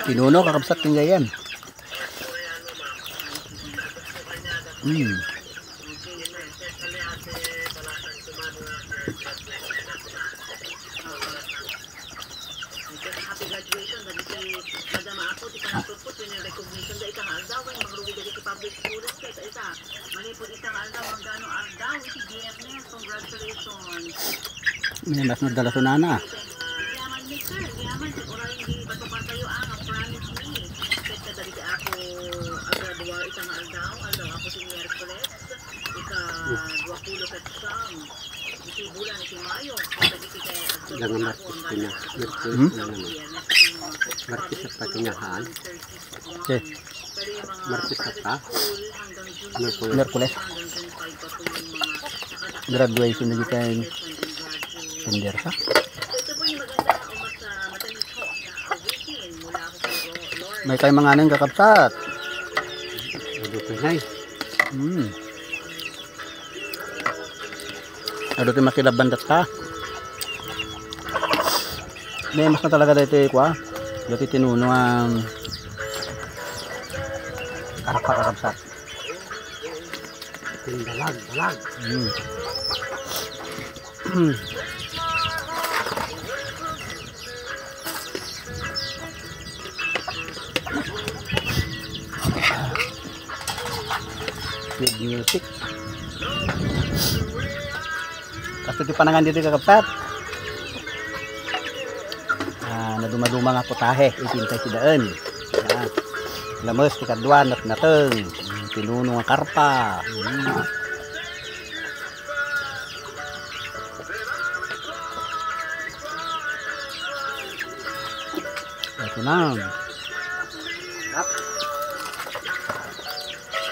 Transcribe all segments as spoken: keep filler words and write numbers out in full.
Tinuno, kakabsat, ken gayyem. Mm. Happy graduation, dagiti madama, apo, ti panagputput wenno recognition da ita nga aldaw, wen mangrugi dagiti public schools, ket ita, manipud ita nga aldaw, hanggano aldaw iti Biyernes. Congratulations. May mas nagdala sunana. Yaman, mister, yaman, ket uray di patukar tayo, ah, nga promise me. Ket kadagiti apo, agradua ita nga aldaw, aldaw apo ti Miyerkules, ika-duapulo ket siam iti bulan iti Mayo, ket dagiti kay agtulpo nga Martes apo, ken hanggano Martes iti Biyernes iti Martes ket ket haan. Okay. Martes ket ta? Merkules. Merkules. Graduation na dito yung Sendersa. May kay manganan, kakabsat. Adu ti nay. Hmm. Adu ti makilaban datta. May mas na talaga dito, kwa. Dati tinuno ang karpa, kakabsat. Dalag, dalag. Hmm. With music. Kasto ti panangan dito, kakabsat. Ah, naduma-duma nga putahe, ipintay ti daan. Ah, lames ti kadua, natnateng. Tinuno nga karpa. Hmm. Ito na.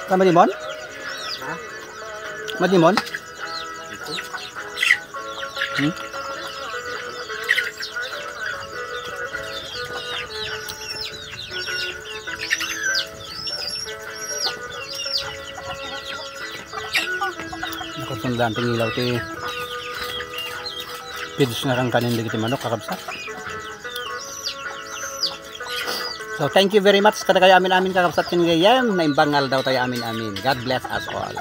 Tama, Dimon? Ha? Madimon? Hmm? Nakasundan ti ngilaw ti feeds nga kankanin dagiti manok, kakabsat. So, thank you very much kadakayo amin-amin, kakabsat, ken gayyem. Naimbag nga aldaw tayo amin-amin. God bless us all.